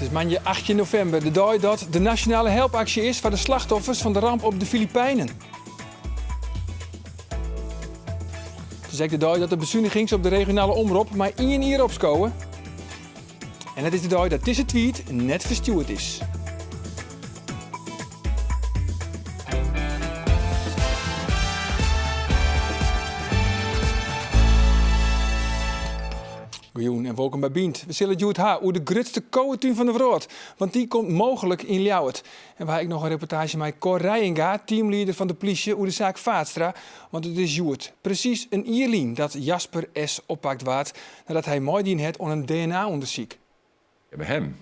It is moandei 18 novimber, de dei dat de nasjonale helpaksje is foar de slachtoffers fan de ramp op de Filipijnen. It is ek de dei dat de besunigings op de regionale omrop mei ien jier opskowe. En it is de dei dat dizze tweet net ferstjoerd is. Goejûn en wolkom by Bynt. We sille it hjoed ha oer de grutste kowetún fan de wrâld, want dy komt mooglik yn Ljouwert. En we ha ek noch in reportaazje mei Cor Reijenga, teamlieder fan de plysje, oer de saak Vaatstra. Want it is hjoed presys in jier lyn dat Jasper S. oppakt waard nadat hy meidien hat oan in DNA-ûndersyk. By him.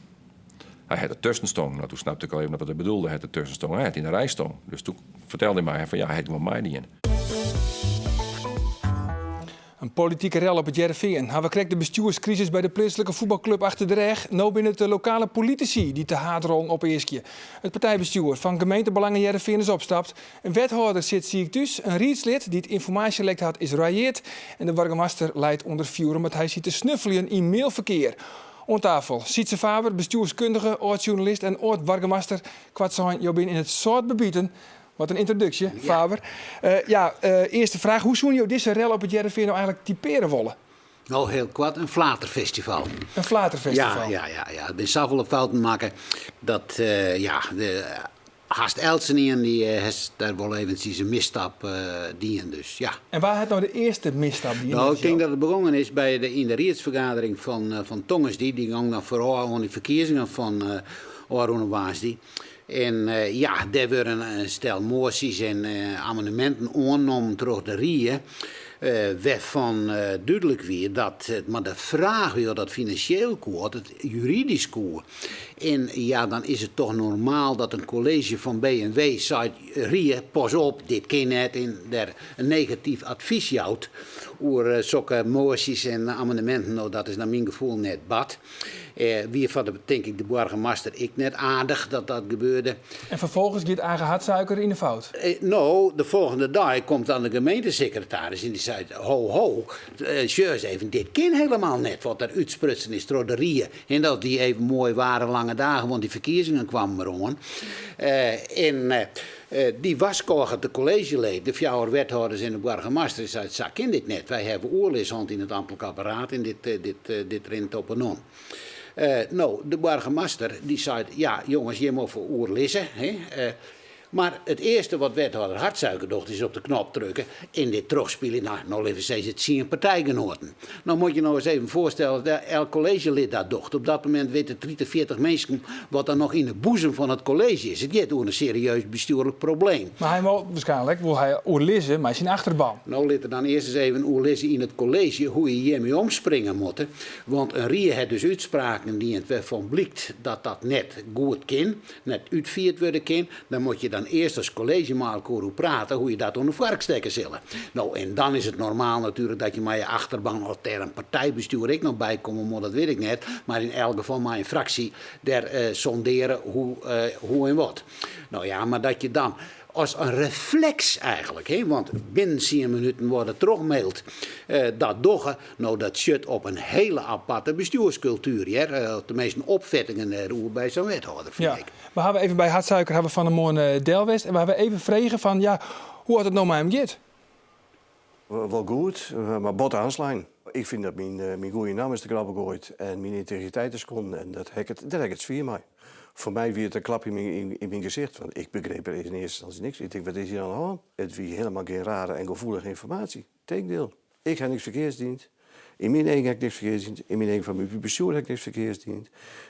Hy hat der tusken stongen. No, doe snapte ik al even wat hy bedoelde. Hy hat der tusken stongen. Hy hat yn de rij stongen. Dus doe fertelde hy my fan ja, hy hat gewoan meidien. In politike rel op It Hearrenfean. Hawwe krekt de bestjoerskrisis by de pleatslike fuotbalklup achter de rêch, no binne it de lokale politisy dy't de haadrollen opeaskje. It partijbestjoer fan Gemeentebelangen Hearrenfean is opstapt. In wethâlder sit siik thús, in riedslid dy't ynformaasje lekt hat is royeard en de boargemaster leit ûnder fjoer omdat hy siet te snuffeljen yn mailferkear. Oan tafel Sytze Faber, bestjoerskundige, âld-sjoernalist en âld-boargemaster. Koartsein, jo binne yn it sâlt bebiten. Wat in yntroduksje, Faber. Ja, earste fraach, hoe soene jo dizze rel op It Hearrenfean no eigentlik typearje wolle? No, hiel koart, in flaterfestival. In flaterfestival? Ja, ja, ja, ja. Der binne safolle fouten makke dat, ja, hast eltsenien dy hat dêr wol eventsjes in misstap dien, dus ja. En wa hat no de earste misstap dien? No, ik tink dat it begongen is by de, yn de riedsfergadering fan, fan tongersdei. Dy gong dan foarôf oan dy ferkiezingen fan ôfrûne woansdei. En ja, dêr wurde in stel moasjes en amendeminten oannommen troch de rie, wêrfan dúdlik wie dat it mar de fraach wie oft dat finansjeel koe, oft it juridysk koe. En ja, dan is it toch normaal dat in kolleezje fan B en W seit, rie, pas op, dit kin net en der in negatyf advys jout oer sokke moasjes en amendeminten. No, dat is nei myn gefoel net bard. Wie foar de, tink ik, de boargemaster ek net aardich dat dat gebeurde. En ferfolgens giet Age Hartsuiker yn de fout. No, de folgjende dei komt dan de gemeentesekretaris en dy seit, ho ho, sjoch ris even, dit kin helemaal net wat der útsprutsen is troch de rie. En dat wie even moai waar en lange dagen, want dy ferkiezingen kwamen deroan. En dy warskôget de kolleezjeleden, de fjouwer wethâlders en de boargemaster, en seit, sa kin dit net. Wy hawwe oerlis hân yn it amtlik apparaat en dit, dit, dit rint op 'e non. No, de boargemaster dy seit, ja jonges, jim moatte oerlizze. Hè. Mar it earste wat wethâlder Hartsuiker docht is op de knop drukke en dit trochspylje nei, no litte we sizze, tsien partijgenoaten. No moat je no ris even foarstelle dat elk kolleezjelid dat docht. Op dat momint witte 30, 40 minsken wat der noch yn de boezem fan it kolleezje is. It giet oer in serieus bestjoerlik probleem. Mar hy wol waarskynlik wol hy oerlizze mei syn achterban. No lit er dan earst ris even oerlizze yn it kolleezje hoe je hjirmei omspringe moatte. Want in rie hat dus útspraken dien wêrfan blykt dat dat net goed kin. net útfierd wurde kin, dan moat je dan earst as kolleezje mei elkoar oer prate hoe je dat oan de foark stekke sille. No, en dan is it normaal natuerlik dat je mei je achterban, oft dêr in partijbestjoer ek noch by komme moat, dat wit ik net, mar yn elk gefal mei in fraksje dêr sondeare hoe, hoe en wat. No ja, mar dat je dan as in refleks eigenlik, hè, want binnen tsien minuten wurde trochmaild, dat dogge, no dat tsjut op in hele aparte bestjoerskultuer, hear. Teminsten opfettingen dêroer by sa'n wethâlder, fyn Ja, ik. we hawwe even by Hartsuiker hawwe fan 'e moarn del west en we hawwe even frege fan ja, hoe oft it no mei him giet. Wol goed, mar bot oanslein. Ik fyn dat myn goede namme is te grabbel goaid en myn yntegriteit is skonden en dat ha ik it, dêr ha ik it swier mei. Foar my wie it in klap yn myn gesicht, want ik begreep der yn earste ynstânsje niks. Ik tink, wat is hjir oan de hân? It wie hielendal gjin rare en gefoelige ynformaasje. Tegendeel, ik ha niks ferkeards dien. Yn myn eagen ha ik niks ferkeards dien. Yn myn eagen fan myn bestjoer ha ik niks ferkeards dien.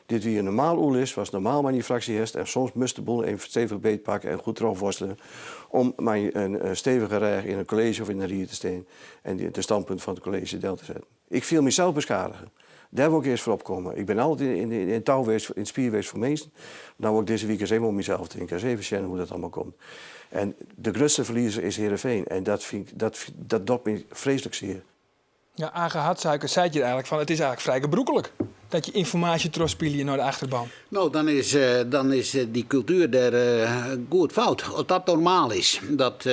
Dit wie in normaal oerlis, watst normaal mei dyn fraksje hast en soms moatst de boel even stevich beetpakke en goed trochworstelje om mei in stevige rêch yn in kolleezje of yn in ried te stean en de standpunt fan it kolleezje del te setten. Ik fiel mysels beskadige. Dêr wol ik earst foar opkomme. Ik bin altyd yn it tou west, yn it spier west foar minsken. No wol ik dizze wike ris even oan mysels tinke, ris even sjen hoe't dat allemaal komt. En de grutste ferliezer is Heerenveen en dat fyn ik, dat, dat docht my freeslik sear. Ja, Age Hartsuiker seit hjir eigenlik fan it is eigenlik frij gebrûklik. Dat je ynformaasje trochspylje nei de achterban. No, dan is, dan is dy kultuer dêr goed fout. As dat normaal is, dat,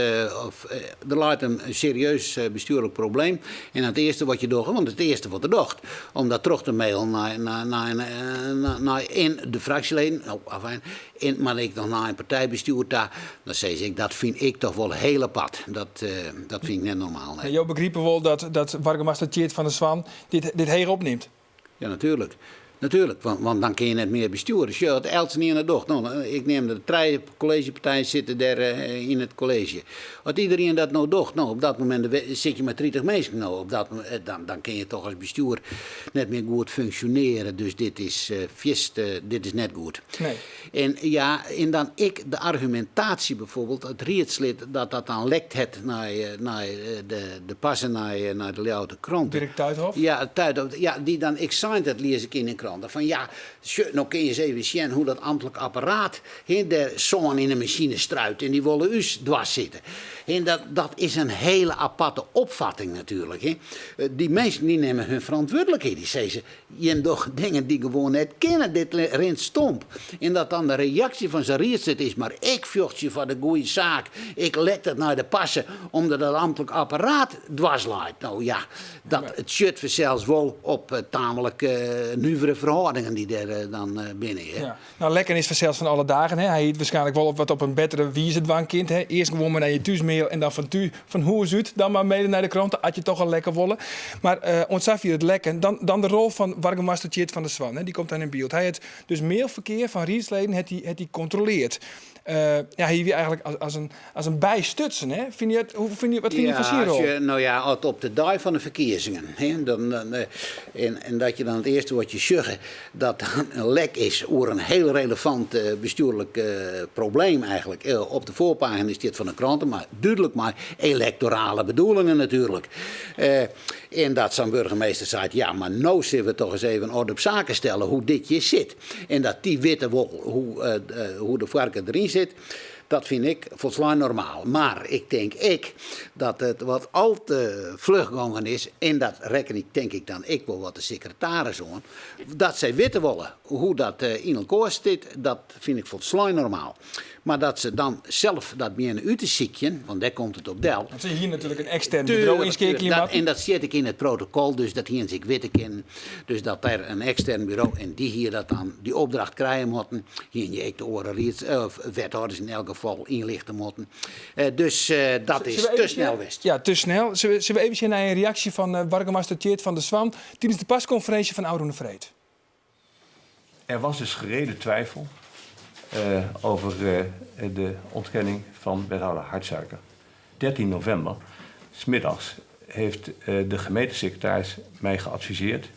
of, der leit in serieus bestjoerlik probleem en it earste wat je dogge, want it earste wat er docht, om dat troch te mailen nei, nei, nei, nei in de fraksjeleden, oh, afijn, in, mar ek noch nei in partijbestjoer ta, dan sis ik, dat fyn ik toch wol hiel apart. Dat, dat fyn ik net normaal. Nee. Jo begripe wol dat, dat boargemaster Tjeerd van der Zwan dit, dit heech opnimt? Ja, natuerlik. Natuerlik, want, want dan kin je net mear bestjoere. Sjoch, as eltsenien it docht. No, ik neam de trije kolleezjepartijen sitte dêr eh, yn it kolleezje. As iderien dat no docht, no, op dat momint sit je mei 30 minsken. No, op dat, eh, dan, dan kin je toch as bestjoer net mear goed funksjonearje. Dus dit is uh, fierste, dit is net goed. Nee. En ja, en dan ek de argumintaasje bijvoorbeeld, it riedslid dat dat dan lekt hat nei, eh, nei eh, de, de parse nei, eh, nei de Ljouwerter krante. Dirk Tuithof? Ja, Tuithof, ja, dy dan, ik sein dat lies ik yn de krante, fan ja, sjoch, no kin je ris even sjen hoe dat ambtlik apparaat hin dêr sân yn de masine struit en dy wolle ús dwars sitte. En dat, dat is in hele aparte opfatting natuerlik. Hè. Dy minsken dy nimme hun ferantwurdlikheid. Dy sizze, Jim dogge dingen dy't gewoan net kinne, dit rint stomp. En dat dan de reaksje fan sa'n riedslid is, mar ik fjochtsje foar de goede saak, ik lek dat nei de parse omdat dat amtlik apparaat dwars leit. No ja, dat tsjut fansels wol op eh, tamelijk uh, nuvere ferhâldingen dy't dêr eh, dan binne. Hè. Ja. Nou, lekken is fansels fan alle dagen. Hè. Hy hie it waarskynlik wol op wat op in bettere wize dwaan kind. Hè. Earst gewoan mar nei je thúsmail en dan fan, thú, fan hûs út dan mar mailen nei de krante, as je toch al lekke wolle. Mar uh, oant safier it lekken. Dan, dan de rol fan boargemaster Tjeerd van der Zwan. Hè. Dy komt dan yn byld. Hy hat dus mailferkear fan riedsleden hat hy, hat hy kontroleard. Uh, ja, hy wie eigentlik as, as in, as in bij stutsen. Hè? Fine je it, hoe fine je, wat fine je fan syn rol? Ja, no ja, as op de dei fan de ferkiezingen. Hè, dan, dan, eh, en, en dat je dan it earste wat je sjogge, dat dan in lek is oer in hiel relevant eh, bestjoerlik probleem eigentlik. Op de foarpagina stiet fan de krante, mar dúdlik mei elektorale bedoelingen natuerlik. En dat sa'n burgemeester seit, ja, mar no sille we toch ris even orde op saken stelle hoe dit hjir sit. En dat dy witte wol hoe, hoe de foarke deryn sit, dat fyn ik folslein normaal. Mar ik tink ek dat it wat al te fluch gongen is, en dat rekken ik tink ik dan ek wol wat de sekretaris oan, Dat sy witte wolle hoe dat yn elkoar stiet, dat fyn ik folslein normaal. Mar dat se dan self dat begjinne út te sykjen, want dêr komt it op del. Want se hiene natuerlik in ekstern bedriuw ynskeakelje moatten. En dat stiet ek yn it protokol, dus dat hiene se ek witte kinnen. Dus dat der in ekstern buro, en dy hie dat dan, dy opdracht krije moatten, hiene je ek de oare rieds, of wethâlders yn elk gefal ynlichte moatten. Dus dat is te snel west. Ja, te snel. Sille we even sjen nei in reaksje fan boargemaster Tjeerd van der Zwan Tidens de parskonferinsje fan ôfrûne freed. Er was dus gerede twijfel uh, over uh, de ontkenning van wethouder Hartsuiker. 13 november, 's middags, heeft uh, de gemeentesecretaris mij geadviseerd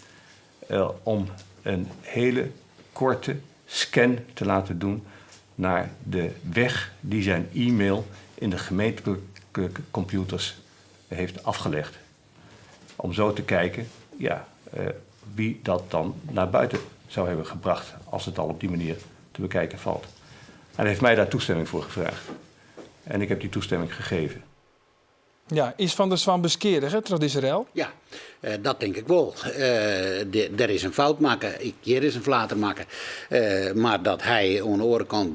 om een hele korte scan te laten doen naar de weg die zijn e-mail in de gemeentelijke computers heeft afgelegd. Om zo te kijken ja, uh, wie dat dan naar buiten zou hebben gebracht als het al op die manier te bekijken valt. Hij heeft mij daar toestemming voor gevraagd. En ik heb die toestemming gegeven. Ja, is Van der Zwan beskeadige troch dizze rel? Ja, eh, dat tink ik wol. Uh, der is in fout makke, hjir is in flater makke. Uh, mar dat hy oan de oare kant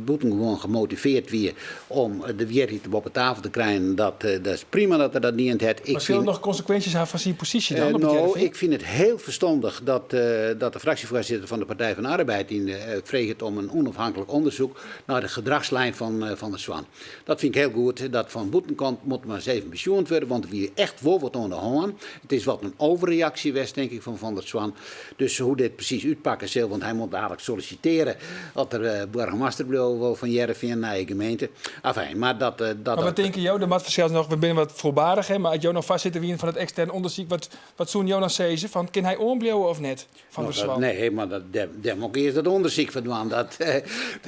bûtengewoan gemotiveard wie om de wierheid boppe tafel te krijen, dat, dat is prima dat er dat dien hat. Ik mar sil it noch konsekwinsjes ha foar syn posysje dan? Op it no, ik fyn it hiel ferstannich dat, dat de fraksjefoarsitter fan de Partij van de Arbeid yn, freget om in ûnôfhinklik ûndersyk nei de gedrachslijn fan Van der Zwan. Dat fyn ik hiel goed. Dat fan bûtenkant moat mar ris even besjoen wurde, want der wie echt wol wat oan de hân. It is wat in overreaksje west, tink ik, fan Van der Zwan. Dus hoe dit presys útpakke sil, want hy moat dadlik sollisitearje as er eh, boargemaster bliuwe wol fan Hearrenfean, nije gemeente. Afijn, mar dat... Eh, dat mar wat tinke jo? Der moat fansels noch, we binne wat foarbarich, hè, mar as jo noch foarsitter wiene fan it ekstern ûndersyk, wat, wat soene jo dan sizze? Fan, kin hy oanbliuwe of net? Van der Zwan. Nee, mar dat, dêr, dêr moat ik earst dat ûndersyk foar dwaan. Dat,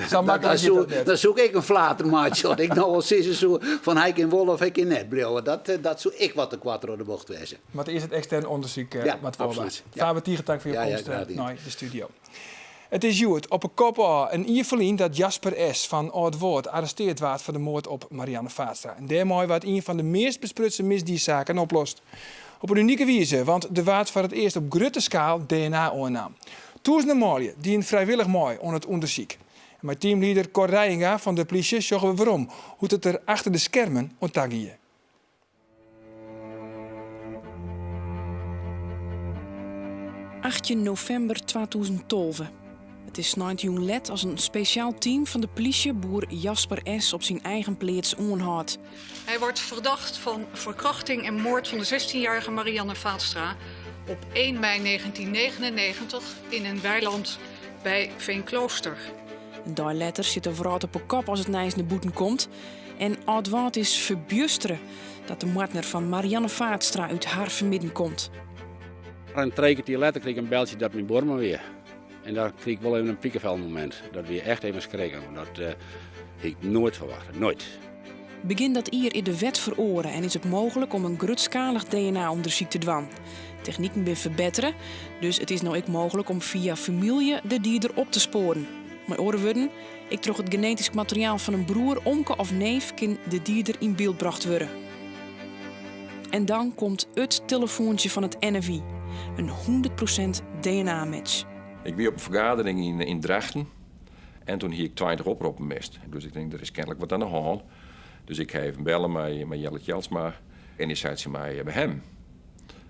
Sa maklik giet dat net. Dan soe ik ek in flater meitsje as ik no al sizze soe fan hy kin wol of hy kin net bliuwe. Dat, dat soe ek wat te koart troch de bocht wêze. Moat earst it ekstern ûndersyk ja, moat foarby. Ja. Faber, tige tank foar jo ja, komst ja, nei de studio. It is hjoed op 'e kop ôf in jier ferlyn dat Jasper S. fan Aldwâld arresteard waard foar de moard op Marianne Vaatstra. En dêrmei waard ien fan de meast besprutsen misdiesaken oplost. Op in unike wize, want der waard foar it earst op grutte skaal DNA oannaam. Tûzenen manlju dienen frijwillich mei oan it ûndersyk. En mei teamlieder Cor Reijenga fan de plysje sjogge we werom hoe't it der achter de skermen oan ta gie. 18 novimber 2012. It is sneintejûn let as in spesjaal team fan de plysje boer Jasper S. op syn eigen pleats oanhâldt. Hy wordt fertocht fan ferkrachting en moard fan de 16-jarige Marianne Vaatstra op 1 mei 1999 yn in weiland by Veenklooster. In dei letter sit de wrâld op 'e kop as it nijs nei bûten komt. En Aldwâld is ferbjustere dat de moardner fan Marianne Vaatstra út har fermidden komt. En trije kertier letter krige ik in beltsje dat myn buorman wie. En daar krige ik wol even in pikefelmomint. Dat wie echt even skrikken. Dat uh, hie ik noait ferwachte. Noait. Begjin dat jier is de wet feroare en is it mooglik om in grutskalich DNA-ûndersyk te dwaan. Techniken binne ferbettere, dus it is no ek mooglik om fia famylje de dieder op te spoaren. Mei oare wurden, ek troch it genetysk materiaal fan in broer, omke of neef kin de dieder yn byld brocht wurde. En dan komt it telefoantsje fan it NFI, in 100% DNA-match. Ik wie op in fergadering yn, yn Drachten en toen hie ik 20 oproppen mist. Dus ik tink, der is kenlik wat oan de hân. Dus ik ha even belle mei, mei Jelle Tjalsma en dy sei tsjin my, by him.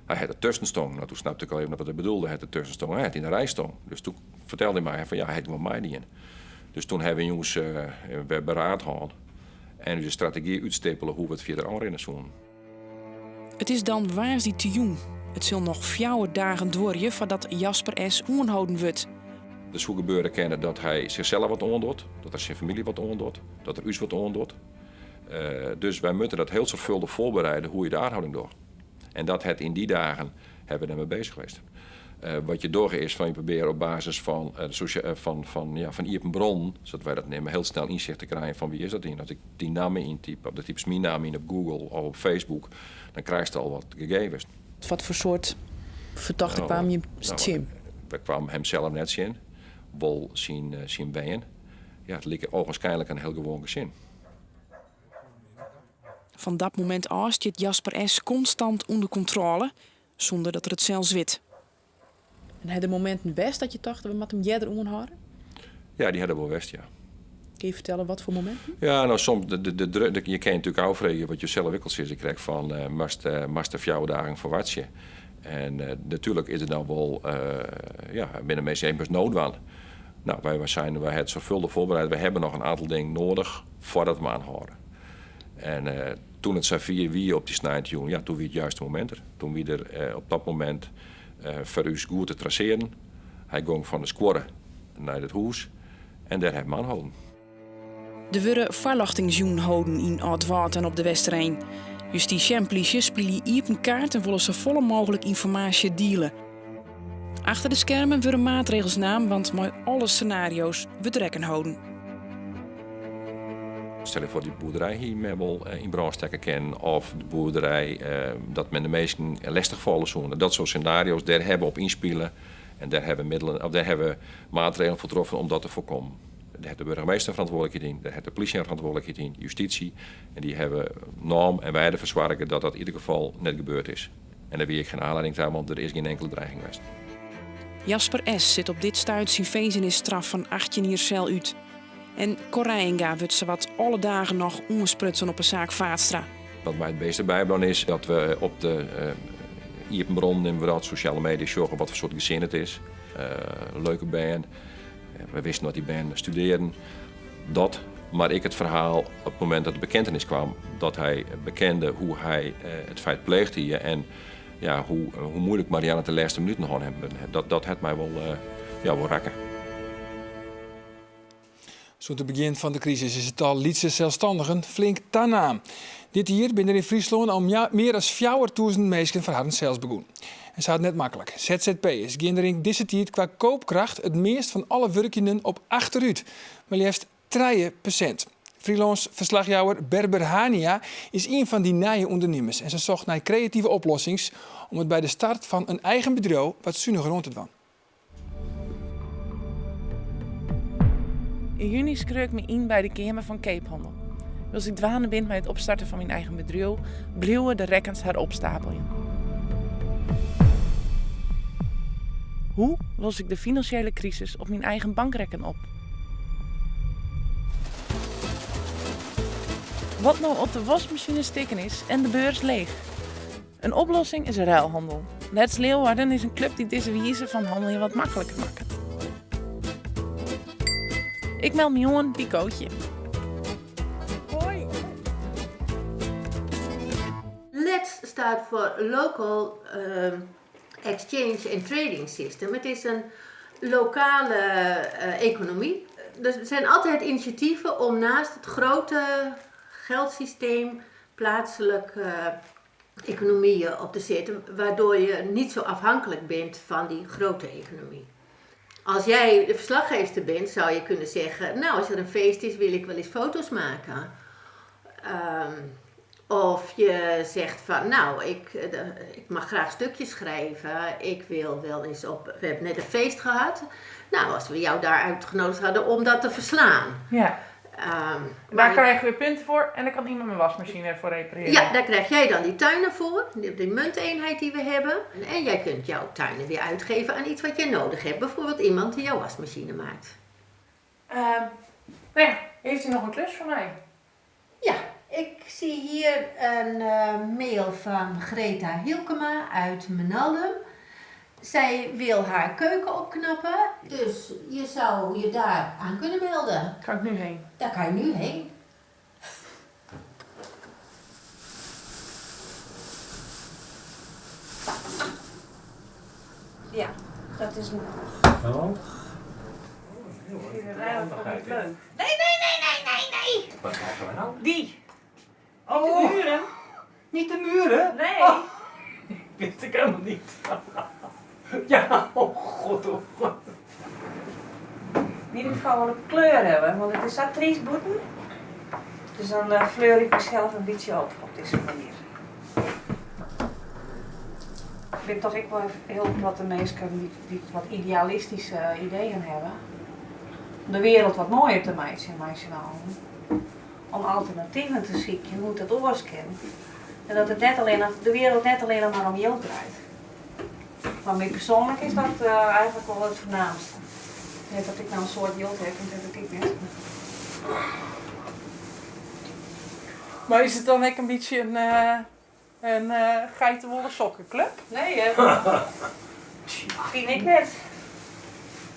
Hy hat dertusken stien. No, toen snapte ik al even wat hy bedoelde. Hy hat dertusken stien. Hy hat yn de rij stien. Dus toen fertelde hy my fan ja, hy hat gewoan meidien. Dus toen hawwe wy ús uh, wer beraad hân en ús strategy útstippele hoe't we it fierder oanrinne soenen. It is dan woansdeitejûn. It sil noch 4 dagen duorje foardat Jasper S. oanholden wurdt. Der soe gebeure kinne dat hy sichsels wat oandocht, dat er syn famylje wat oandocht, dat er ús wat oandocht. Uh, dus wy moatte dat hiel soarchfâldich foarbereide hoe't je de oanhâlding dogge. En dat hat yn dy dagen hawwe we dêrmei beuzich west. Uh, wat je dogge is fan je probearje op basis fan, uh, fan, fan, ja, fan iepen boarnen, sa't wy dat neame, hiel snel ynsicht te krijen fan wa is dat yn. As ik dy namme yntyp, of do typst myn namme yn op Google of op Facebook, dan krijst al wat gegevens. Wat foar soart fertochte nou, kamen je nou, tsjin? We kwamen him sels net tsjin, wol syn, syn bern. Ja, it like ogenschijnlijk in hiel gewoan gesin. Fan dat momint ôf stiet Jasper S. konstant ûnder kontrôle, sûnder dat er it sels wit. En ha der mominten west dat je tochten, we moatte him earder oanhâlde? Ja, dy ha der wol west, ja. Kinne je fertelle wat foar mominten? Ja, no, soms, de, je kinne natuerlik ôffreegje wat je sels ek al sizze krekt fan uh, moatst, uh, moatst der 4 dagen foar wachtsje. En uh, natuerlik is der dan wol, uh, ja, binne minsken even nood dwaan. No, wy seinen, wy hawwe it soarchfâldich foarbereid. We hawwe noch in oantal dingen nedich foardat we him oanhâlde. En uh, toen it safier wie op dy sneintejûn, ja, toen wie it juiste momint der. Toen wie der uh, op dat momint uh, foar ús goed te trasearjen. Hy gong fan de skuorre nei it hûs en dêr hawwe we him oanholden. Der wurde foarljochtingsjûnen holden yn Aldwâld en op de Westereen. Justysje en plysje spylje iepen kaart en wolle safolle mooglik ynformaasje diele. Achter de skermen wurde maatregels naam, want mei alle senario's wurdt rekken holden. Stel je foar dy boerderij hie men wol yn brân stekke kinnen of de boerderij eh, dat men de minsken lestich falle soene. Dat soart senario's, dêr hawwe we op ynspile en dêr hawwe we middelen, of dêr hawwe we maatregelen foar troffen om dat te foarkommen. Dêr hat de boargemaster ferantwurdlikheid yn, dêr hat de plysje in ferantwurdlikheid yn, justysje. En dy hawwe naam en wy derfoar soarge dat dat yn ieder gefal net gebeurd is. En dêr wie ek gjin oanlieding ta, want der is gjin inkelde dreiging west. Jasper S. sit op dit stuit syn finzenisstraf fan 18 jier sel út. En Cor Reijenga wurdt sawat alle dagen noch oansprutsen op 'e saak Vaatstra. Wat my it bêste bybleaun is dat we op de uh, iepen boarnen neame we dat, sosjale media sjogge wat foar soart gesin it is. Uh, leuke bern. We wisten dat dy bern studearren. Dat, mar ek it ferhaal op it momint dat de bekentenis kaam, dat hy bekende hoe't hy uh, it feit pleegd hie en ja, hoe muoilik Marianne de lêste minuten hân hawwe. Dat hat my wol, uh, ja, wol rekke. Sûnt it begjin fan de krisis is it tal lytse selsstannigen flink tanaam. Dit jier binne der yn Fryslân al mear as 4000 minsken foar harren sels begûn. En se ha it net maklik. ZZP'ers gean der yn dizze tiid kwa koopkracht it meast fan alle wurkjenden op achterút. Mar leafst 3%. Freelance ferslachjouwer Berber Hania is ien fan dy nije ûndernimmers en se socht nei kreative oplossings om it by de start fan in eigen bedriuw wat suniger oan te dwaan. Yn juny skreau ik my yn by de Keamer fan Keaphannel. Wylst ik dwaande bin mei it opstarten fan myn eigen bedriuw, bliuwe de rekkens har opstapeljen. Hoe los ik de finansjele krisis op myn eigen bankrekken op? Wat no as de waskmasine stikken is en de beurs leech? In oplossing is ruilhandel. Let's Leeuwarden is in klup dy't dizze wize fan hanneljen wat makliker makket. Ik meld my oan by Kootje. Hoi. LETS staat voor Local Exchange and Trading System. Het is een lokale economie. Dus er zijn altijd initiatieven om naast het grote geldsysteem plaatselijke economieën op te zetten, waardoor je niet zo afhankelijk bent van die grote economie. Als jij de verslaggeefster bent, zou je kunnen zeggen: Nou, als er een feest is, wil ik wel eens foto's maken. Of je zegt van, nou, ik mag graag stukjes schrijven. Ik wil wel eens op, we hebben net een feest gehad. Nou, als we jou daar uitgenodigd hadden om dat te verslaan. Ja. Daar krijg je weer punten voor en dan kan iemand mijn wasmachine voor repareren. Ja, daar krijg jij dan die tuinen voor, die munteenheid die we hebben. En jij kunt jouw tuinen weer uitgeven aan iets wat jij nodig hebt. Bijvoorbeeld iemand die jouw wasmachine maakt. Nou ja, heeft u nog een klus voor mij? Ja, ik zie hier een mail van Greta Hielkema uit Menaldum. Zij wil haar keuken opknappen, dus je zou je daar aan kunnen melden. Kan ik nu heen? Daar kan je nu heen. Ja, dat is een. Oh. Ik vind het eigenlijk wel leuk. Nee, nee, nee, nee, nee, nee! Wat krijgen we nou? Die! Oh. Niet de muren. Niet de muren? Nee. Oh. Wist ik helemaal niet. Ja, oh god, oh god. In ieder geval wel een kleur hebben, want het is zo triest boeten. Dus dan fleur ik mezelf een beetje op, op deze manier. Ik ben toch ook wel heel platte mensen die wat idealistische ideeën hebben. Om de wereld wat mooier te maken, in mijn ogen. Om alternatieven te zoeken, hoe het dat oors kan. En dat het net alleen, de wereld net alleen nog maar om jou draait. Maar mij persoonlijk is dat eigenlijk wel het voornaamste. Net dat ik nou een soort jild heb, want dat heb ik net. Maar is het dan ook een beetje een geitenwolle sokkenclub? Nee, hè? Vind ik net.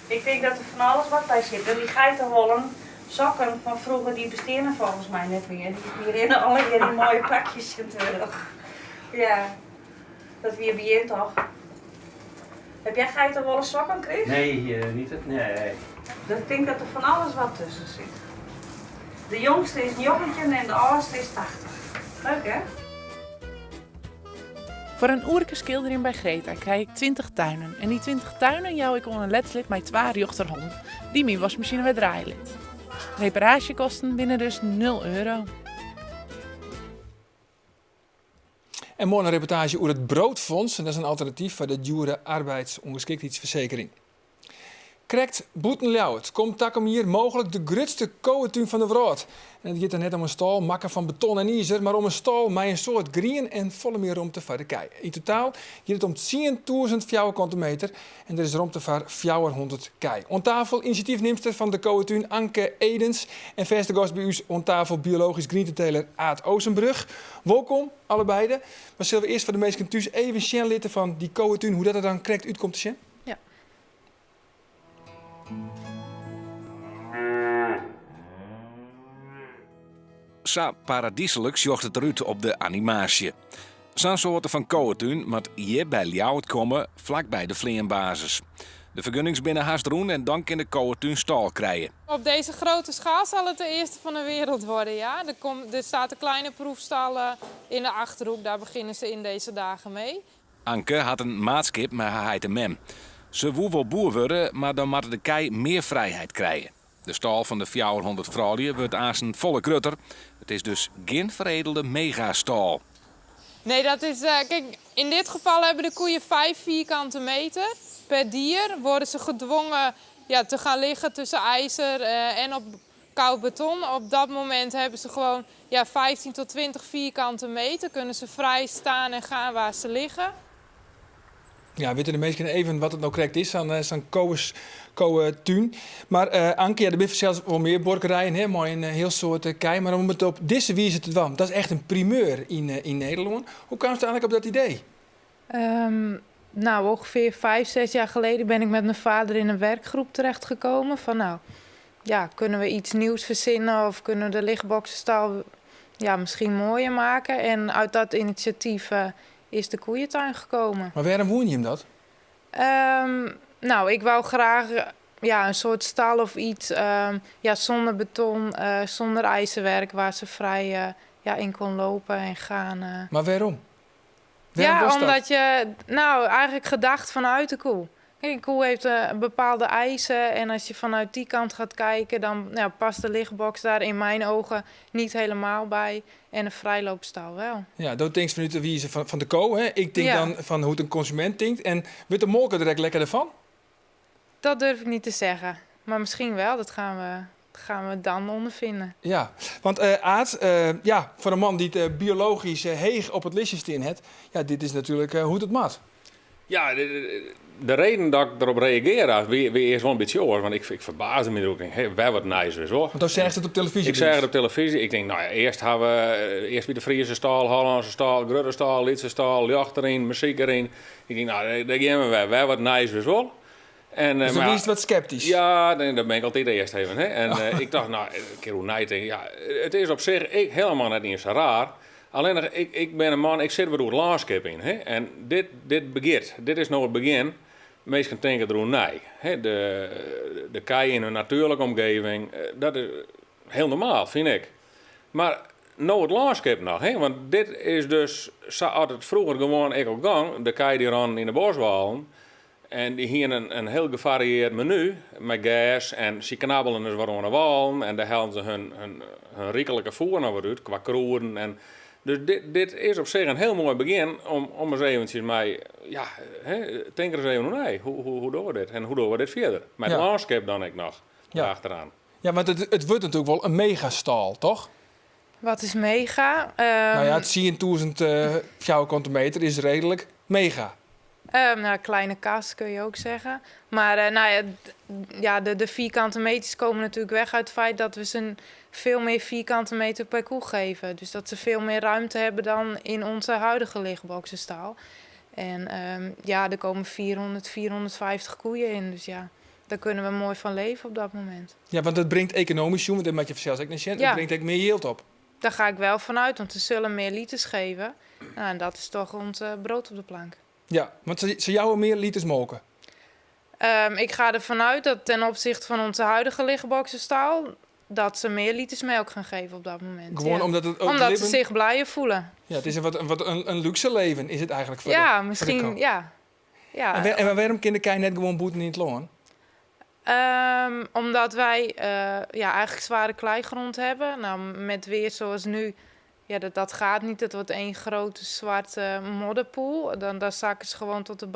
Ik denk dat er van alles wat bij zit. En die geitenwollen sokken van vroeger, die besteden volgens mij net meer. Die rennen alle keer die mooie pakjes in terug. Ja, dat weer bij je toch? Heb jij geitenwolle sokken, Chris? Nee, niet het. Nee. Ik denk dat er van alles wat tussen zit. De jongste is 19 en de oudste is 80. Leuk, hè? Voor een oerke schildering bij Greta krijg ik 20 tuinen. En die 20 tuinen jou ik onder een ledslid mijn 2 rechterhand, die mijn wasmachine weer draaien liet. Reparagekosten binnen dus 0 euro. En morgen een reportage over het Broodfonds. En dat is een alternatief voor de dure arbeidsongeschiktheidsverzekering. Krekt boeten Ljouwert komt takom hier mogelijk de grootste kowetuin van de wereld. En het gaat er net om een stal makken van beton en ijzer, maar om een stal met een soort green en volle meer ruimte voor de kei. In totaal gaat het om 10.000 vierkante meter en er is ruimte voor 400 kei. Aan tafel initiatiefneemster van de kowetuin Anke Edens en verste gast bij u aan tafel biologisch groenteteler Aad Oosenbrug. Welkom allebei. Maar zullen we eerst voor de meesten thuis even zien litten van die kowetuin, hoe dat er dan correct uitkomt te zien? Ja. Sa paradieselijk zocht het eruit op de animatie. Zo'n soorten van kowetuin moet hier bij Ljouwert komen, vlakbij de vleerbasis. De vergunnings binnen haast roen en dan kan de kowetuin stal krijgen. Op deze grote schaal zal het de eerste van de wereld worden, ja. Er staat een kleine proefstal in de Achterhoek, daar beginnen ze in deze dagen mee. Anke had een maatskip met haar heid en mem. Ze woe wel boer worden, maar dan moet de kei meer vrijheid krijgen. De stal van de 400 vrouwen wordt aan zijn volle krutter. Het is dus geen veredelde megastal. Nee, dat is... Kijk, in dit geval hebben de koeien 5 vierkante meter per dier. Worden ze gedwongen, ja, te gaan liggen tussen ijzer en op koud beton. Op dat moment hebben ze gewoon, ja, 15 tot 20 vierkante meter. Kunnen ze vrij staan en gaan waar ze liggen. Ja, witte de minsken even wat it no krekt is, sa'n sa'n kowetún. Mar uh, Anke, ja, der binne fansels wol mear buorkerijen hè, mei in hiel soad kij, mar om it op dizze wize te dwaan, dat is echt in primeur yn, yn Nederlân. Hoe kaamst eigentlik op dat idee? Um, nou, ongeveer 5, 6 jaar geleden ben ik met mijn vader in een werkgroep terechtgekomen. Van nou, ja, kunnen we iets nieuws verzinnen of kunnen we de lichtboxenstal ja, misschien mooier maken? En uit dat initiatief uh, is de koeientuin gekomen. Maar waarom woon je hem dat? Um, nou, ik wou graag ja, een soort stal of iets um, ja, zonder beton, uh, zonder ijzerwerk, waar ze vrij uh, ja, in kon lopen en gaan. Uh. Maar waarom? Ja, omdat je, nou, eigenlijk gedacht vanuit de koe. Kijk, een koe heeft bepaalde eisen en als je vanuit die kant gaat kijken, dan ja, past de lichtbox daar in mijn ogen niet helemaal bij. En een vrijloopstal wel. Ja, dat denkt vanuit de wijze van de koe. Hè? Ik denk ja. dan van hoe het een consument denkt. En wordt de molken direct lekker ervan? Dat durf ik niet te zeggen. Maar misschien wel, dat gaan we dan ondervinden. Ja, want uh, Aad, uh, ja, voor een man die het uh, biologisch heeg op het listje staan heeft, ja, dit is natuurlijk hoe het moet. Ja, de reden dat ik erop reageer, wie, wie eerst wel een beetje hoor, want ik verbaasde me er ook. Ik denk, hey, wij wat nice is hoor. Want dan zeg je het op televisie. Ik zeg het op televisie. Ik denk, nou ja, eerst hebben we eerst weer de Friese staal, Hollandse staal, Grutte staal, Lietse staal, jacht erin, muziek erin. Ik denk, nou, daar gaan we weer. Wij wat nice is hoor. En, dus dan maar, is het wat sceptisch. Ja, dat ben ik altijd eerst even. Hè. En oh. ik dacht, nou, een keer hoe nijt. Ja, het is op zich ik, helemaal net eens raar. Alleen nog, ik ben een man, ik zit weer door het landschap in. Hè. En dit begint, dit is nou het begin. Mensen denken erover nee. Hè. De kei in hun natuurlijke omgeving, dat is heel normaal, vind ik. Maar nou het landschap nog, hè? Want dit is dus, zo had het vroeger gewoon ik ook gang, de kei die ran in de boswalen. En die hier een heel gevarieerd menu met gas en ze knabbelen dus wat aan de wal en daar halen ze hun riekelijke voer nog wat uit qua kroeren. En dus dit is op zich een heel mooi begin om eens eventjes mij, ja, hè, denk er eens even nee, hoe doen we dit en hoe doen we dit verder? Met ja. landschap dan ik nog, ja. Achteraan. Ja, want het wordt natuurlijk wel een megastal, toch? Wat is mega? Nou ja, het 10.000 vierkante meter is redelijk mega. Nou, kleine kast kun je ook zeggen. Maar nou ja, ja, de vierkante meters komen natuurlijk weg uit het feit dat we ze veel meer vierkante meter per koe geven. Dus dat ze veel meer ruimte hebben dan in onze huidige lichtboxenstal. En ja, er komen 400, 450 koeien in. Dus ja, daar kunnen we mooi van leven op dat moment. Ja, want het brengt economisch, want dat moet je zelfs ook niet zien, het brengt ook meer yield op. Daar ga ik wel vanuit, want ze zullen meer liters geven. Nou, en dat is toch ons brood op de plank. Ja, want ze jou meer liters molken? Ik ga ervan uit dat ten opzichte van onze huidige lichtboxenstal, dat ze meer liters melk gaan geven op dat moment. Gewoon ja. omdat het ook omdat leven... ze zich blijer voelen. Ja, het is een luxe leven is het eigenlijk voor ja, de, misschien, voor de ja. Ja. En waarom kan de kei net gewoon boeten in het loon? Omdat wij ja, eigenlijk zware kleigrond hebben. Nou, met weer zoals nu, ja, dat gaat niet. Het wordt één grote zwarte modderpoel. Dan daar zakken ze gewoon tot de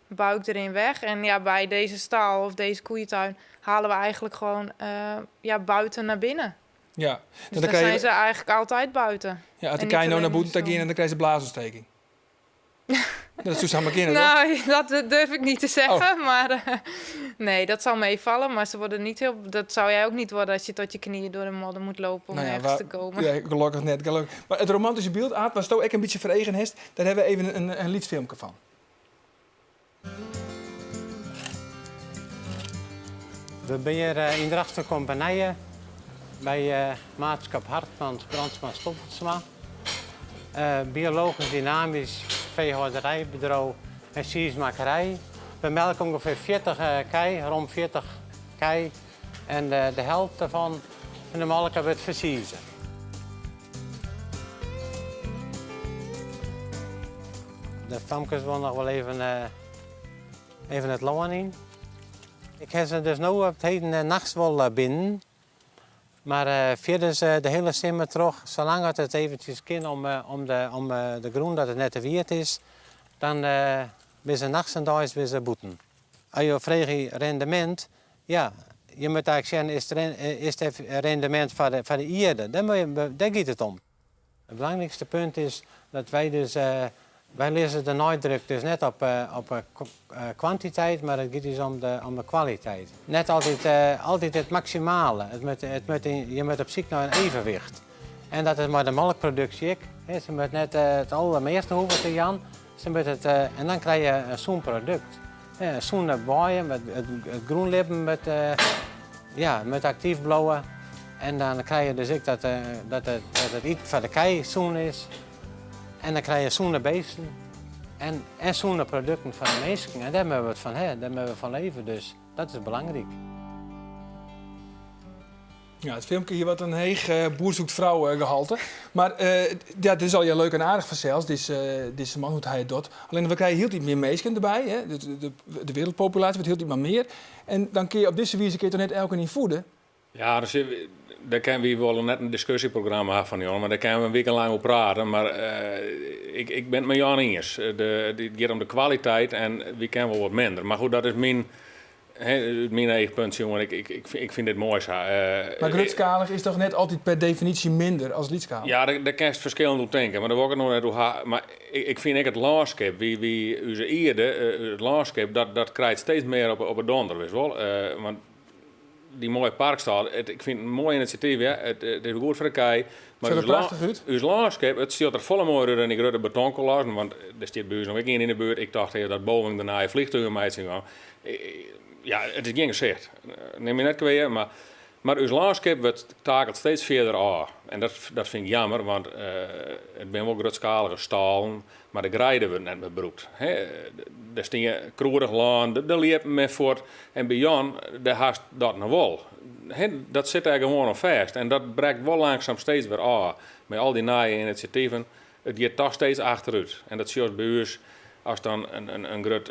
buik erin weg. En ja, bij deze stal of deze koeientuin halen we eigenlijk gewoon ja, buiten naar binnen. Ja. Dus dan zijn ze eigenlijk altijd buiten. Ja, als de kei nou naar buiten gaan en dan krijg je blaasontsteking. Dat is samen kinderen, nou, dat durf ik niet te zeggen. Oh. Maar nee, dat zal meevallen. Maar ze worden niet heel. Dat zou jij ook niet worden als je tot je knieën door de modder moet lopen om nou ja, ergens te komen. Ja, gelukkig net. Gelukkig. Maar het romantische beeld, Aad, was toch ook een beetje veregen heeft, daar hebben we even een liedfilmpje van. We zijn hier in Drachtster Compagnie bij Maatschap Hartmans Brandsma Stoffelsma. Biologisch dynamisch veehouderijbedrijf en siersmakerij. We melken ongeveer 40 kei, rond 40 kei. En de helft daarvan van de melk wordt versiezen. De famkes willen nog wel even het loon in. Ik heb ze dus nu op het heden nachts wel binnen. Maar verder de hele simmer terug, zolang het eventjes kan om de groen dat het net te wierd is, dan ben ze nachts en daags weer ze boeten. Als je vraagt rendement, ja, je moet eigenlijk zeggen, is het rendement van de ierde, daar gaat het om. Het belangrijkste punt is dat wij dus Wy lizze de neidruk dus net op, op kwantiteit, mar it giet ús om de, om de kwaliteit. Net altyd, altyd it maksimale. It moat, it moat, je moatte op syk nei in evenwicht. En dat is mei de molkproduksje ek. Se moat net it aldermeaste hoege te jaan. Se moat it, en dan krije je in sûn produkt. In sûne boaiem, it, it, it grûnlibben moat, ja, moat aktyf bliuwe. En dan krije je dus ek dat, dat, it, dat it iten foar de kij sûn is. En dan krije je sûne beesten en, en sûne produkten foar de minsken. En dêr moatte we it fan ha, dêr moatte we fan leve. Dus dat is belangryk. Ja, it filmke hie wat in heech eh, Boer zoekt vrouw eh, gehalte. Mar eh, ja, dit is allegear leuk en aardich fansels, dizze, dizze man, hoe't hy it docht. Allinnich we krije hieltyd mear minsken derby. Hè? De, de, de wereldpopulaasje wurdt hieltyd mar mear. En dan kinne je op dizze wize kinne je toch net elkenien voede? Ja, dus, dêr kinne wy wol net in diskusjeprogramma ha fan Jan, mar dêr kinne we in wike lang oer prate. Mar ik, ik bin it mei Jan iens. De, it giet om de kwaliteit en wy kinne wol wat minder. Mar goed, dat is myn, hè, út myn eachpunt sjoen. Ik, ik, ik, ik fyn dit moai sa. Mar grutskalich is toch net altyd per definysje minder as lytsskalich? Ja, dêr, dêr kinst ferskillend oer tinke, mar dêr wol ik it no net oer ha. Mar ik, ik fyn ek it lânskip, wy, wy, ús ierde, it lânskip, dat, dat krijt steeds mear op, op 'e donder, witst wol. Want dy moaie parkstâl, it, ik fyn it in moai inisjatyf, ja. It, it is goed foar de kij. Mar Sjocht der prachtich út. Ús lânskip, it sjocht der folle moaier út dan dy grutte betonkolossen, want der stiet by ús noch ek ien yn de buert. Ik tocht earst dat Boeing de nije fleantúgen meitsjen gie. Ja, it is gjin gesicht. Nim my net kwea, mar, mar ús lânskip wurdt takelt steeds fierder ôf. En dat, dat fyn ik jammer, want it binne wol grutskalige stâlen, Mar de greide wurdt net mear brûkt. Der stie krûdich lân, de ljippen binne fuort. En by Jan, dêr hast dat noch wol. Dat sit dêr gewoan oan fêst. En dat brekt wol langsum steeds wer ôf. Mei al dy nije inisjativen, it giet toch steeds achterút. En dat sjochst by ús ast dan in grut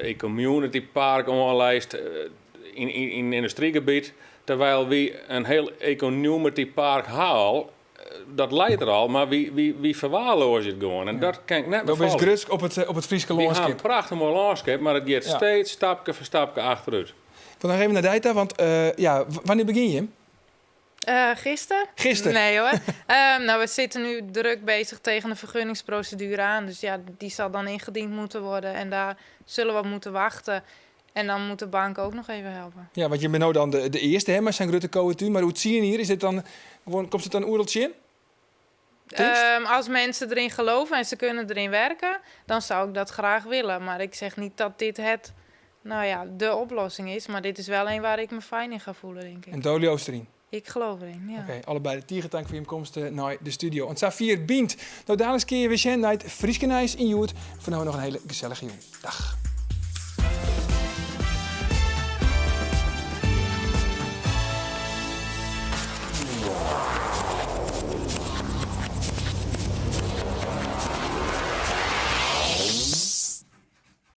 ecommunity-park oanleist yn in yndustrygebiet, terwijl wy in hiel ecommunity-park ha al, Dat leit der al, mar wy, wy, wy ferwaarloazje it gewoan. En dat kin ik net Do mear bist folgje. grutsk op it, op it Fryske Wy ha in lânskip. prachtich moai lânskip, mar it giet Ja. steeds stapke foar stapke achterút. Ik wol noch even nei dy ta, want eh, ja, w- wannear begjin jim? Eh gisteren? Gisteren? Nee hoor. Nou, we zitten nu druk bezig tegen de vergunningsprocedure aan. Dus ja, die zal dan ingediend moeten worden. En daar zullen we op moeten wachten. En dan moet de bank ook nog even helpen. Ja, want je bent no dan de, de earste hè, mei sa'n grutte kowetún. Mar oer tsien jier is dit dan gewoan, komt it dan oeral tsjin? Tinkst? Als mensen erin geloven en ze kunnen erin werken, dan zou ik dat graag willen. Maar ik zeg niet dat dit het, nou ja, de oplossing is. Maar dit is wel een waar ik me fijn in ga voelen, denk ik. En do leaust deryn? Ik geloof erin, ja. Oké, allebeide tige tank foar jim komst nei de studio. Oant safier Bynt. No daliks kinne je wer sjen nei it Fryske nijs yn Hjoed. Foar no noch in hiele gesellige jûn. Dag.